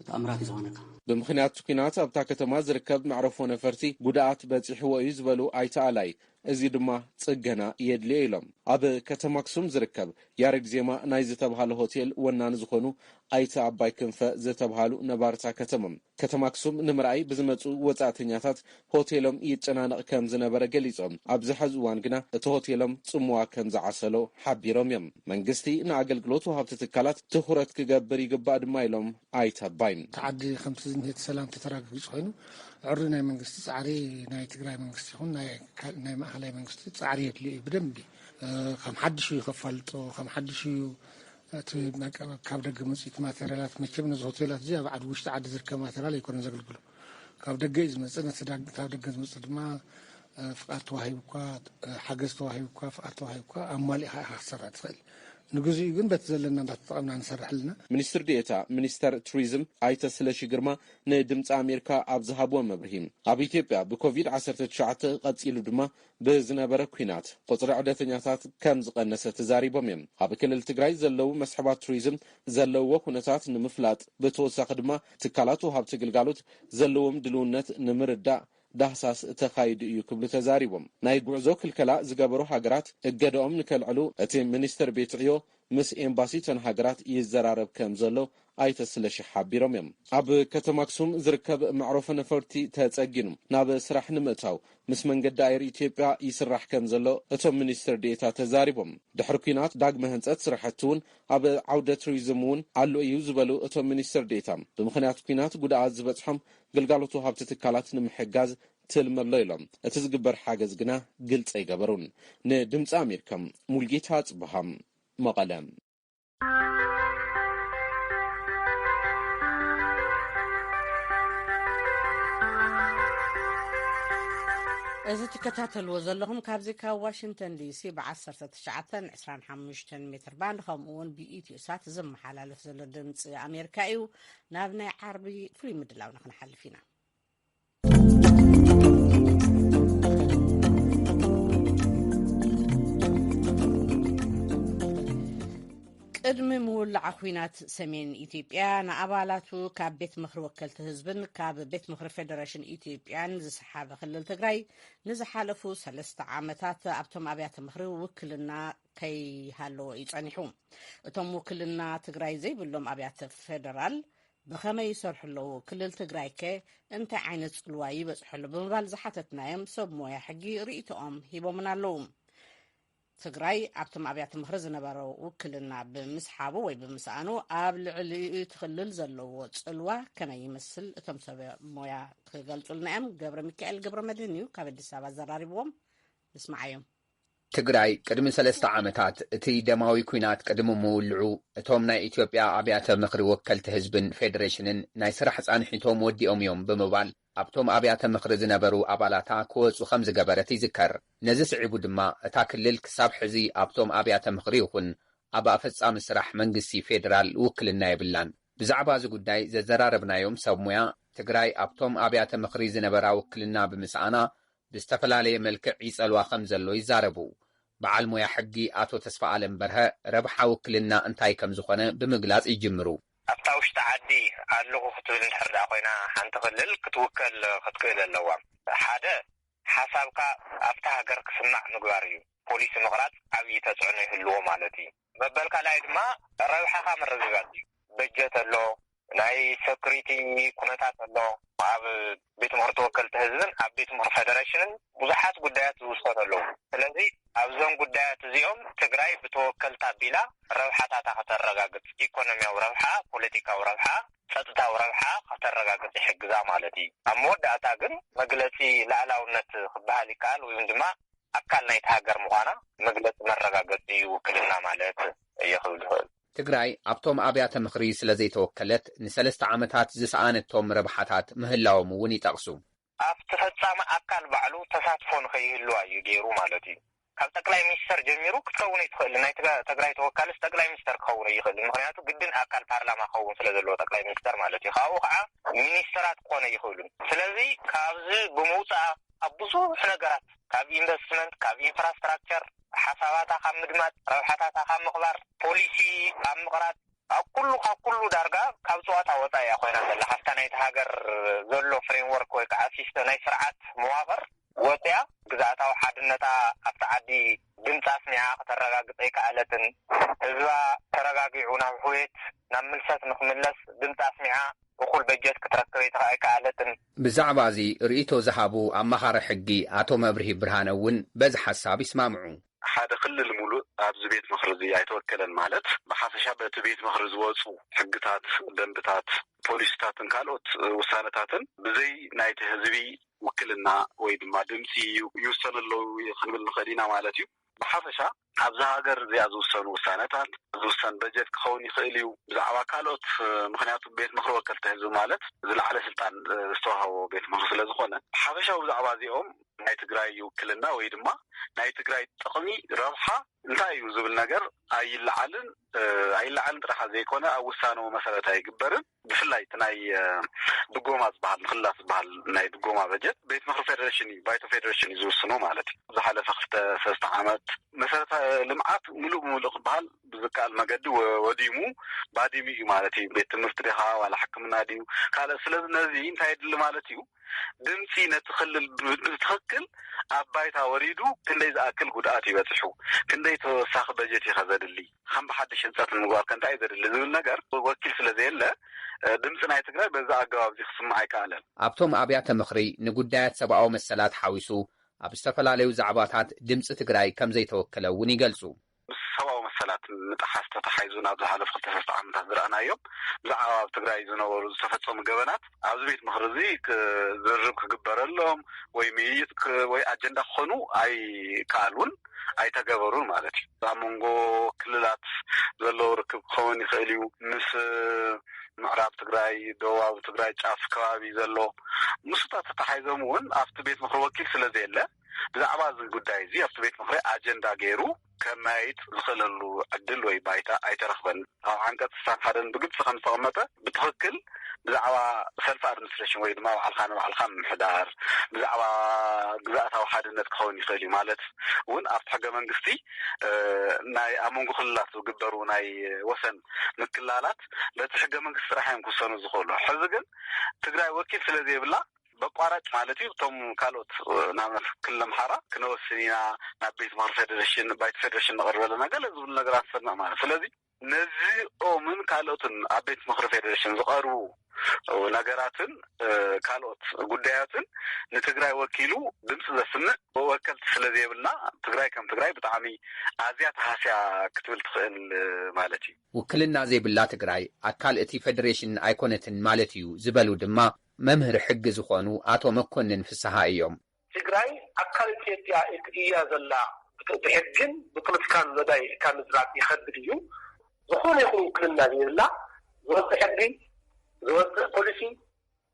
ተኣምራት እዩ ዝኾነካ። ብምኽንያት ኲናት ኣብታ ከተማ ዝርከብ መዕረፎ ነፈርቲ ጉድኣት በፂሕዎ እዩ ዝበሉ ኣይተ ኣላይ፣ እዚ ድማ ጽገና የድልዮ ኢሎም። ኣብ ከተማ ኣክሱም ዝርከብ ያሬድ ዜማ ናይ ዝተብሃለ ሆቴል ወናኒ ዝኾኑ ኣይተ ኣባይ ክንፈ ዝተብሃሉ ነባርታ ከተማ፣ ከተማ ኣክሱም ንምርኣይ ብዝመጹ ወጻእተኛታት ሆቴሎም ይጨናነቕ ከም ዝነበረ ገሊጾም፣ ኣብዚ ሐዚ እዋን ግና እቲ ሆቴሎም ጽምዋ ከም ዝዓሰሎ ሓቢሮም እዮም። መንግስቲ ንኣገልግሎት ወሃብቲ ትካላት ትኹረት ክገብር ይግባእ ድማ ኢሎም ኣይተ ኣባይ። እቲ ዓዲ ከምቲ ዝኒሄ እቲ ሰላም ተተረጋጊጹ ኮይኑ፣ ዕሪ ናይ መንግስቲ ጻዕሪ፣ ናይ ትግራይ መንግስቲ ይኹን ናይ ካል-፣ ናይ ማእኸላይ መንግስቲ ጻዕሪ የድልዮ እዩ ብደንቢ። እ፣ ከም ሓድሽ እዩ ከፋልጦ፣ ከም ሓድሽ እዩ እቲ መቀ-፣ ካብ ደገ መጽእ ማቴሪያላት። መቸም ነዚ ሆቴላት እዚ ኣብ ዓዲ ውሽጢ ዓዲ ዝርከብ ማቴሪያል ኣይኮነን ዘገልግሎ። ካብ ደገ እዩ ዝመጽእ። ነቲ ዳ-፣ ካብ ደገ ዝመጽእ ድማ፣ እ፣ ፍቃድ ተዋሂቡ እኳ፣ እ፣ ሓገዝ ተዋሂቡ እኳ፣ ፍቃድ ተዋሂቡ እኳ ኣማሊእኻ ኢኻ ክትሰርሕ ትኽእል። ንግዚኡ ግን በቲ ዘለና እንዳተጠቐምና ንሰርሕ ኣለና። ሚኒስትር ዴኤታ ሚኒስተር ቱሪዝም ኣይተ ስለሺ ግርማ ንድምፂ ኣሜሪካ ኣብ ዝሃብዎ መብርሂ፣ ኣብ ኢትዮጵያ ብኮቪድ ዓሰርተ ትሽዓተ ቀፂሉ ድማ ብዝነበረ ኲናት ቁፅሪ ዑደተኛታት ከም ዝቐነሰ ተዛሪቦም እዮም። ኣብ ክልል ትግራይ ዘለዉ መስሕባት ቱሪዝም ዘለውዎ ኩነታት ንምፍላጥ፣ ብተወሳኺ ድማ ትካላት ወሃብቲ ግልጋሎት ዘለዎም ድልውነት ንምርዳእ ዳህሳስ ተኻይዱ እዩ ክብሉ ተዛሪቦም። ናይ ጉዕዞ ክልከላ ዝገበሩ ሃገራት እገደኦም ንከልዕሉ እቲ ሚኒስትር ቤት ዕዮ ምስ ኤምባሲ እተን ሃገራት ይዘራረብ ከም ዘሎ ኣይተ ስለሺ ሓቢሮም እዮም። ኣብ ከተማ ኣክሱም ዝርከብ መዕረፎ ነፈርቲ ተጸጊኑ ናብ ስራሕ ንምእታው ምስ መንገዲ ኣየር ኢትዮጵያ ይስራሕ ከም ዘሎ እቶም ሚኒስትር ዴኤታ ተዛሪቦም። ድሕሪ ኲናት ዳግመ ህንጸት ስራሕቲ እውን ኣብ ዓውደ ቱሪዝም እውን ኣሎ እዩ ዝበሉ እቶም ሚኒስትር ዴኤታ፣ ብምኽንያት ኲናት ጉድኣት ዝበጽሖም ግልጋሎት ወሃብቲ ትካላት ንምሕጋዝ ትልሚ ኣሎ ኢሎም። እቲ ዝግበር ሓገዝ ግና ግልጺ ኣይገበሩን። ንድምፂ ኣሜሪካ ሙልጌታ ጽብሃም፣ መቐለ። እዚ ትከታተልዎ ዘለኹም ካብዚ ካብ ዋሽንግተን ዲሲ ብ ዓሰርተ ትሽዓተ ዕስራን ሓሙሽተን ሜትር ባንድ ከምኡ እውን ብኢትዮ ሳት ዝመሓላለፍ ዘሎ ድምፂ ኣሜሪካ እዩ። ናብ ናይ ዓርቢ ፍሉይ ምድላውና ክንሓልፍ ኢና። ቅድሚ ምውላዓ ኲናት ሰሜን ኢትዮጵያ ንኣባላቱ ካብ ቤት ምኽሪ ወከልቲ ህዝብን ካብ ቤት ምኽሪ ፌደሬሽን ኢትዮጵያን ዝሰሓበ ክልል ትግራይ ንዝሓለፉ ሰለስተ ዓመታት ኣብቶም ኣብያተ ምኽሪ ውክልና ከይሃለዎ እዩ ጸኒሑ። እቶም ውክልና ትግራይ ዘይብሎም ኣብያተ ፌደራል ብኸመይ ይሰርሑ ኣለዉ? ክልል ትግራይ ከ እንታይ ዓይነት ጽልዋ ይበጽሖ ኣሎ? ብምባል ዝሓተትናዮም ሰብ ሞያ ሕጊ ርእይቶኦም ሂቦምና ኣለዉ። ትግራይ ኣብቶም ኣብያተ ምኽሪ ዝነበሮ ውክልና ብምስሓቡ ወይ ብምስኣኑ ኣብ ልዕሊ እቲ ክልል ዘለዎ ጽልዋ ከመይ ይመስል? እቶም ሰብ ሞያ ክገልጹልና እዮም። ገብረ ሚካኤል ገብረ መድህን እዩ ካብ ኣዲስ ኣበባ ዘራሪብዎም። ንስማዓዮም። ትግራይ ቅድሚ ሰለስተ ዓመታት እቲ ደማዊ ኲናት ቅድሚ ምውልዑ እቶም ናይ ኢትዮጵያ ኣብያተ ምኽሪ ወከልቲ ህዝብን ፌደሬሽንን ናይ ስራሕ ጻንሒቶም ወዲኦም እዮም ብምባል ኣብቶም ኣብያተ ምኽሪ ዝነበሩ ኣባላታ ክወጹ ከም ዝገበረት ይዝከር። ነዚ ስዒቡ ድማ እታ ክልል ክሳብ ሕዚ ኣብቶም ኣብያተ ምኽሪ ይኹን ኣብ ኣፈጻሚ ስራሕ መንግስቲ ፌደራል ውክልና የብላን። ብዛዕባ እዚ ጉዳይ ዘዘራረብናዮም ሰብ ሙያ ትግራይ ኣብቶም ኣብያተ ምኽሪ ዝነበራ ውክልና ብምስኣና ብዝተፈላለየ መልክዕ ይጸልዋ ከም ዘሎ ይዛረቡ። በዓል ሞያ ሕጊ ኣቶ ተስፋ ኣለም በርሀ ረብሓ ውክልና እንታይ ከም ዝኾነ ብምግላጽ ይጅምሩ። ኣብታ ውሽጢ ዓዲ ኣለኹ ክትብል እንድሕር ደኣ ኮይና ሓንቲ ክልል ክትውከል ክትክእል ኣለዋ። ሓደ ሓሳብካ ኣብታ ሃገር ክስማዕ ምግባር እዩ። ፖሊሲ ምቕራጽ ዓብዪ ተጽዕኖ ይህልዎ ማለት እዩ። መበል ካልኣይ ድማ ረብሓኻ ምርግጋጽ እዩ። በጀት ኣሎ፣ ናይ ሰኩሪቲ ኩነታት ኣሎ። ኣብ ቤት ምኽሪ ተወከልቲ ህዝብን ኣብ ቤት ምኽሪ ፌደሬሽንን ብዙሓት ጉዳያት ዝውሰኑ ኣለዉ። ስለዚ ኣብዞም ጉዳያት እዚኦም ትግራይ ብተወከልታ ኣቢላ ረብሓታታ ከተረጋግጽ፣ ኢኮኖሚያዊ ረብሓ፣ ፖለቲካዊ ረብሓ፣ ጸጥታዊ ረብሓ ከተረጋግጽ ይሕግዛ ማለት እዩ። ኣብ መወዳእታ ግን መግለጺ ላዕላውነት ክበሃል ይከኣል ወይ ድማ ኣካል ናይቲ ሃገር ምዃና መግለጺ መረጋገጺ እዩ ውክልና ማለት እየ ክብል ዝኽእል። ትግራይ ኣብቶም ኣብያተ ምኽሪ ስለ ዘይተወከለት ንሰለስተ ዓመታት ዝሰኣነቶም ረብሓታት ምህላዎም እውን ይጠቕሱ። ኣብቲ ፈጻሚ ኣካል ባዕሉ ተሳትፎ ንኸይህልዋ እዩ ገይሩ ማለት እዩ። ካብ ጠቅላይ ሚኒስተር ጀሚሩ ክትከውን ኣይትኽእል። ናይ ትጋ-፣ ትግራይ ተወካልስ ጠቅላይ ሚኒስተር ክኸውን ኣይኽእል። ምኽንያቱ ግድን ኣካል ፓርላማ ክኸውን ስለ ዘለዎ ጠቅላይ ሚኒስተር ማለት እዩ። ካብኡ ከዓ ሚኒስተራት ክኾነ ኣይኽእሉን። ስለዚ ካብዚ ብምውፃእ ኣብ ብዙሕ ነገራት ካብ ኢንቨስትመንት፣ ካብ ኢንፍራስትራክቸር፣ ሓሳባታ ካብ ምድማፅ፣ ረብሓታታ ካብ ምኽባር፣ ፖሊሲ ኣብ ምቕራፅ፣ ኣብ ኩሉ፣ ካብ ኩሉ ዳርጋ ካብ ፀዋታ ወፃኢ እያ ኮይና ዘላ። ካብታ ናይቲ ሃገር ዘሎ ፍሬምወርክ ወይ ከዓ ሲስተም ናይ ስርዓት መዋቕር ወፂኣ ግዝኣታዊ ሓድነታ ኣብቲ ዓዲ ድምፂ ኣስሚዓ ከተረጋግፅ ኣይከኣለትን። ህዝባ ተረጋጊዑ ናብ ሕውየት፣ ናብ ምልሰት ንክምለስ ድምፂ ኣስሚዓ እኹል በጀት ክትረክብ ኣይተ-፣ ኣይከኣለትን። ብዛዕባ እዚ ርእይቶ ዝሃቡ ኣማኻሪ ሕጊ ኣቶ መብርሂ ብርሃነ እውን በዚ ሓሳብ ይስማምዑ። ሓደ ክልል ሙሉእ ኣብዚ ቤት ምኽሪ እዚ ኣይተወከለን ማለት ብሓፈሻ በቲ ቤት ምኽሪ ዝወፁ ሕግታት፣ ደንብታት፣ ፖሊሲታትን ካልኦት ውሳነታትን ብዘይ ናይቲ ህዝቢ ውክልና ወይ ድማ ድምፂ ይውሰኑ ኣለዉ ክንብል ንኽእል ኢና ማለት እዩ። ብሓፈሻ ኣብዛ ሃገር እዚኣ ዝውሰኑ ውሳነታት፣ ዝውሰን በጀት ክኸውን ይኽእል እዩ። ብዛዕባ ካልኦት፣ ምኽንያቱ ቤት ምኽሪ ወከልቲ ህዝቢ ማለት ዝለዓለ ስልጣን ዝተዋህቦ ቤት ምኽሪ ስለ ዝኾነ፣ ብሓፈሻዊ ብዛዕባ እዚኦም ናይ ትግራይ ውክልና ወይ ድማ ናይ ትግራይ ጥቕሚ፣ ረብሓ እንታይ እዩ ዝብል ነገር ኣይለዓልን፣ እ፣ ኣይለዓልን ጥራሕ ዘይኮነ ኣብ ውሳነኡ መሰረት ኣይግበርን። ብፍላይ እቲ ናይ፣ እ፣ ድጎማ ዝበሃል፣ ንክልላት ዝበሃል ናይ ድጎማ በጀት ቤት ምኽሪ ፌደሬሽን እዩ፣ ባይቶ ፌደሬሽን እዩ ዝውስኖ ማለት እዩ። ዝሓለፈ ክልተ ሰለስተ ዓመት መሰረተ ልምዓት ሙሉእ ብሙሉእ ክበሃል ብዝከኣል መገዲ ወ-፣ ወዲሙ፣ ባዲሙ እዩ ማለት እዩ። ቤት ትምህርቲ ዲኻ ዋላ ሕክምና ድዩ ካልእ? ስለዚ ነዚ እንታይ የድሊ ማለት እዩ? ድምፂ ነቲ ክልል ብ-፣ ብትኽክል ኣብ ባይታ ወሪዱ ክንደይ ዝኣክል ጉድኣት ይበፅሑ፣ ክንደይ ተወሳኺ በጀት እዩ ከዘድሊ፣ ከም ብሓድሽ ህንፀት ንምግባር ከ እንታይ እዩ ዘድሊ ዝብል ነገር ወኪል ስለ ዘየለ፣ እ፣ ድምፂ ናይ ትግራይ በዛ ኣገባብ እዚ ክስማዕ ኣይከኣለን። ኣብቶም ኣብያተ ምኽሪ ንጉዳያት ሰብኣዊ መሰላት ሓዊሱ ኣብ ዝተፈላለዩ ዛዕባታት ድምፂ ትግራይ ከም ዘይተወከለ እውን ይገልፁ። ምስ ሰብኣዊ መሰላት ምጥሓስ ተተሓሒዙ ናብ ዝሓለፉ ክልተ ሰለስተ ዓመታት ዝረኣናዮም ብዛዕባ ኣብ ትግራይ ዝነበሩ ዝተፈጸሙ ገበናት ኣብዚ ቤት ምኽሪ እዚ ክዝርብ ክግበረሎም ወይ ምይይጥ ክ-፣ ወይ ኣጀንዳ ክኾኑ ኣይከኣሉን ኣይተገበሩን ማለት እዩ። ኣብ መንጎ ክልላት ዘለዉ ርክብ ክኸውን ይኽእል እዩ። ምስ ምዕራብ ትግራይ፣ ደቡባዊ ትግራይ ጫፍ ከባቢ ዘሎ ምስታ ተተሓሒዞም እውን ኣብቲ ቤት ምኽሪ ወኪል ስለ ዘየለ ብዛዕባ እዚ ጉዳይ እዚ ኣብቲ ቤት ምኽሪ ኣጀንዳ ገይሩ ከመያይጥ ዝኽእለሉ ዕድል ወይ ባይታ ኣይተረኽበን። ኣብ ዓንቀጽ ስሳን ሓደን ብግልጺ ከም ዝተቐመጠ፣ ብትኽክል ብዛዕባ ሰልፍ ኣድሚኒስትሬሽን ወይ ድማ ባዕልኻ ንባዕልኻ ምምሕዳር፣ ብዛዕባ ግዝኣታዊ ሓድነት ክኸውን ይኽእል እዩ። ማለት እውን ኣብቲ ሕገ መንግስቲ፣ እ፣ ናይ ኣብ መንጎ ክልላት ዝግበሩ ናይ ወሰን ምክላላት በቲ ሕገ መንግስቲ ጥራሕ እዮም ክውሰኑ ዝኽእሉ። ሕዚ ግን ትግራይ ወኪል ስለ ዘይብላ፣ በቋራጭ ማለት እዩ፣ እቶም ካልኦት፣ እ፣ ንኣብነት ክልል ኣምሓራ ክነወስን ኢና፣ ናብ ቤት ምኽሪ ፌዴሬሽን፣ ባይቶ ፌዴሬሽን ነቕርብ ኣለና፣ ገለ ዝብሉ ነገራት ንሰምዕ ማለት። ስለዚ ነዚኦምን ካልኦትን ኣብ ቤት ምኽሪ ፌዴሬሽን ዝቐርቡ ነገራትን፣ እ፣ ካልኦት ጉዳያትን ንትግራይ ወኪሉ ድምፂ ዘስምዕ ወከልቲ ስለ ዘይብልና፣ ትግራይ ከም ትግራይ ብጣዕሚ ኣዝያ ተሃስያ ክትብል ትኽእል ማለት እዩ። ውክልና ዘይብላ ትግራይ ኣካል እቲ ፌዴሬሽን ኣይኮነትን ማለት እዩ ዝበሉ ድማ መምህር ሕጊ ዝኾኑ ኣቶ መኮንን ፍስሃ እዮም። ትግራይ ኣካል ኢትዮጵያ እያ ዘላ፣ ብሕግን ብፖለቲካን መዳይ ካብ ምዝራብ ይኸብድ እዩ። ዝኾነ ይኹን ውክልና ዘይብላ፣ ዝወፅእ ሕጊ፣ ዝወፅእ ፖሊሲ፣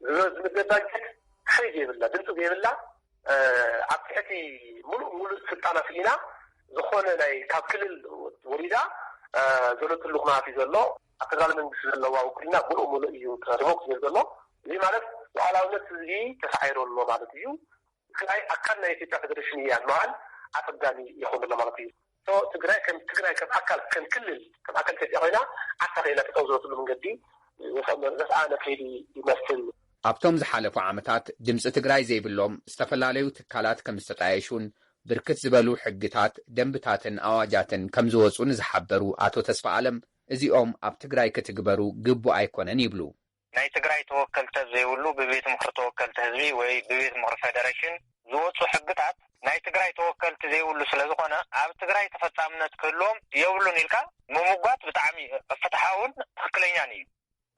ዝወፅእ ባጀት ሓይሊ ዘይብላ፣ ድምፂ ዘይብላ፣ እ፣ ኣብ ትሕቲ ሙሉእ ሙሉእ ስልጣና ስኢና ዝኾነ ናይ ካብ ክልል ወሪዳ፣ እ፣ ዘለትሉ ኩነታት እዩ ዘሎ። ኣብ ፌደራል መንግስቲ ዘለዋ ውክልና ሙሉእ ሙሉእ እዩ ሪቮክ ዝብል ዘሎ። እዚ ማለት ሉዓላውነት ህዝቢ ተሳዒሩ ኣሎ ማለት እዩ። ትግራይ ኣካል ናይ ኢትዮጵያ ፌዴሬሽን እያ ምባል ኣፀጋሚ ይኸውን ኣሎ ማለት እዩ። ሶ ትግራይ ከም ትግራይ ከም ኣካል ከም ክልል ከም ኣካል ኢትዮጵያ ኮይና ዓሳ ከይላ ጠጠው ዝበለትሉ መንገዲ ዘስኣነ ከይዲ ይመስል። ኣብቶም ዝሓለፉ ዓመታት ድምፂ ትግራይ ዘይብሎም ዝተፈላለዩ ትካላት ከም ዝተጣየሹን ብርክት ዝበሉ ሕግታት፣ ደንብታትን ኣዋጃትን ከም ዝወፁ ንዝሓበሩ ኣቶ ተስፋ ኣለም፣ እዚኦም ኣብ ትግራይ ክትግበሩ ግቡእ ኣይኮነን ይብሉ። ናይ ትግራይ ተወከልቲ ዘይብሉ ብቤት ምኽሪ ተወከልቲ ህዝቢ ወይ ብቤት ምኽሪ ፌዴሬሽን ዝወፁ ሕግታት ናይ ትግራይ ተወከልቲ ዘይብሉ ስለ ዝኾነ ኣብ ትግራይ ተፈጻምነት ክህልዎም የብሉን ኢልካ ምምጓት ብጣዕሚ ፍትሓውን ትኽክለኛን እዩ።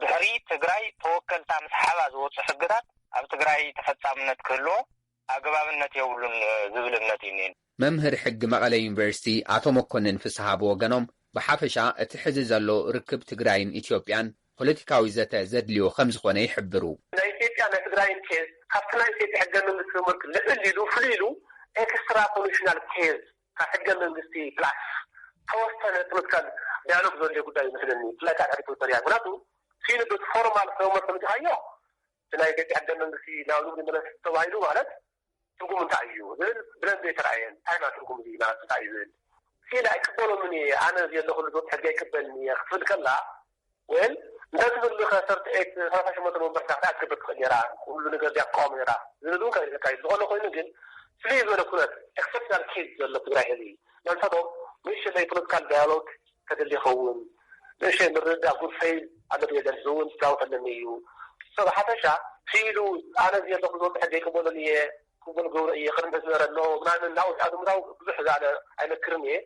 ድሕሪ ትግራይ ተወከልታ ምስ ሓባ ዝወፁ ሕግታት ኣብ ትግራይ ተፈጻምነት ክህልዎ ኣግባብነት የብሉን ዝብል እምነት እዩ እኒኤኒ። መምህር ሕጊ መቐለ ዩኒቨርሲቲ ኣቶ መኮንን ፍስሃ ብወገኖም፣ ብሓፈሻ እቲ ሕዚ ዘሎ ርክብ ትግራይን ኢትዮጵያን ፖለቲካዊ ዘተ ዘድልዮ ከም ዝኾነ ይሕብሩ። ናይ ኢትዮጵያ ናይ ትግራይን ኬዝ ካብቲ ናይ ኢትዮጵያ ሕገ መንግስቲ ትምህርቲ ልዕል ኢሉ ፍሉይ ኢሉ ኤክስትራ ኮንስቲቱሽናል ኬዝ ካብ ሕገ መንግስቲ ፕላስ ተወሰነ ፖለቲካል ዳያሎግ ዘድልዮ ጉዳይ ይመስለኒ። ብፍላይ ካብ ድሕሪ ፕሪቶርያ፣ ምክንያቱ ሲኑ በቲ ፎርማል ፍሬምወርክ ተመፂኻዮ፣ እቲ ናይ ኢትዮጵያ ሕገ መንግስቲ ናብ ንቡር ይመለስ ተባሂሉ ማለት ትርጉሙ እንታይ እዩ ዝብል ብደንቢ ኣይተረኣየን። እንታይ ማለት ትርጉሙ እዚ ማለት እንታይ እዩ ዝብል ሲል ኣይቅበሎምን እየ፣ ኣነ እዚ ዘለኹሉ ዝወፅ ሕጊ ኣይቅበልን እየ ክትብል ከላ፣ ወል እንተትብል ከ ሰርቲ ኤት ሰላሳ ሸሞንተ ወንበር ስራሕ ክትገብር ትኽእል ነራ፣ ኩሉ ነገር ዲያ ትቃወም ነራ ዝብል እውን ከይዘካ እዩ። ዝኾነ ኮይኑ ግን ፍልይ ዝበለ ኩነት ኤክሰፕሽናል ኬዝ ዘሎ ትግራይ ህዝቢ መንፈቶም ንእሽተይ ፖለቲካል ዳያሎግ ከድሊ ይኸውን፣ ንእሽተይ ምርድዳእ ጉድ ፌዝ ኣሎ ድየ ዘል ዝውን ስጋውት ኣለኒ እዩ። ሰብ ሓፈሻ ሲሉ ኣነ እዚ ዘለኹ ዝወፅእ ሕገ ኣይቅበሎን እየ፣ ክብል ገብሮ እየ፣ ቅድሚ ዝነበረ ኣሎ ምናምን ናብኡ ኣዝምታው ብዙሕ ዝኣለ ኣይመክርን እየ።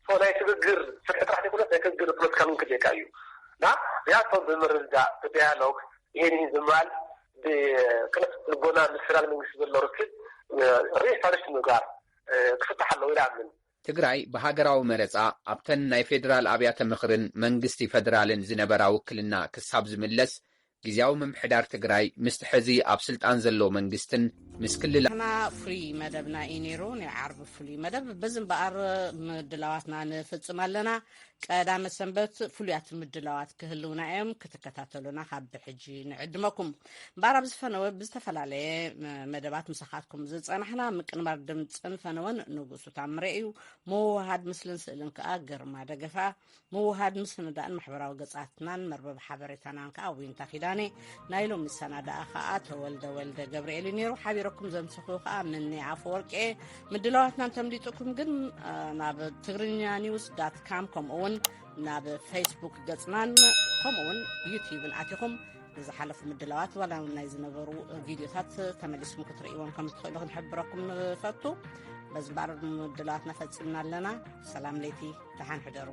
ሶ ናይ ስግግር ፍትሒ ጥራሕ ዘይኮነስ ናይ ስግግር ፖለቲካል እውን ክልየካ እዩ። እና እዚኣቶም ብምርድዳእ ብዳያሎግ ይሄን ይህን ዝምባል ብቅልዕ ልቦና ምስ ፌደራል መንግስቲ ዘሎ ርክብ ሪስታብሊሽ ምግባር ክፍታሕ ኣለዎ ኢለ ኣምን። ትግራይ ብሃገራዊ መረፃ ኣብተን ናይ ፌደራል ኣብያተ ምኽርን መንግስቲ ፌደራልን ዝነበራ ውክልና ክሳብ ዝምለስ፣ ግዝያዊ ምምሕዳር ትግራይ ምስቲ ሕዚ ኣብ ስልጣን ዘሎ መንግስትን ምስ ክልል ንሕና ፍሉይ መደብና እዩ ነይሩ፣ ናይ ዓርቢ ፍሉይ መደብ። በዚ እምበኣር ምድላዋትና ንፍጽም ኣለና። ቀዳመ ሰንበት ፍሉያት ምድላዋት ክህልውና እዮም፣ ክትከታተሉና ካብ ብሕጂ ንዕድመኩም። እምበኣር ኣብዚ ፈነወ ብዝተፈላለየ መደባት ምሳኻትኩም ዝጸናሕና ምቅንባር ድምጽን ፈነወን ንጉሱ ታምሬ እዩ። ምውህሃድ ምስልን ስእልን ከኣ ግርማ ደገፋ። ምውሃድ ምስንዳእን ማሕበራዊ ገጻትናን መርበብ ሓበሬታናን ከኣ ዊንታ ኪዳነ። ናይ ሎሚ ሰናዳኣ ከኣ ተወልደ ወልደ ገብርኤል እዩ ነይሩ። ሓቢረኩም ዘምሰኹ ከኣ ምኒ ኣፈወርቂ። ምድላዋትና እንተምሊጡኩም ግን፣ እ፣ ናብ ትግርኛ ኒውስ ዳት ካም ከምኡ እውን ናብ ፌስቡክ ገጽናን ከምኡ እውን ዩቲዩብን ኣቲኹም ንዝሓለፉ ምድላዋት ዋላ እውን ናይ ዝነበሩ ቪድዮታት ተመሊስኩም ክትርእይዎም ከም ትኽእሉ ክንሕብረኩም ንፈቱ። በዚ እምበኣር ምድላዋትና ፈጺምና ኣለና። ሰላም ለይቲ፣ ደሓን ሕደሩ።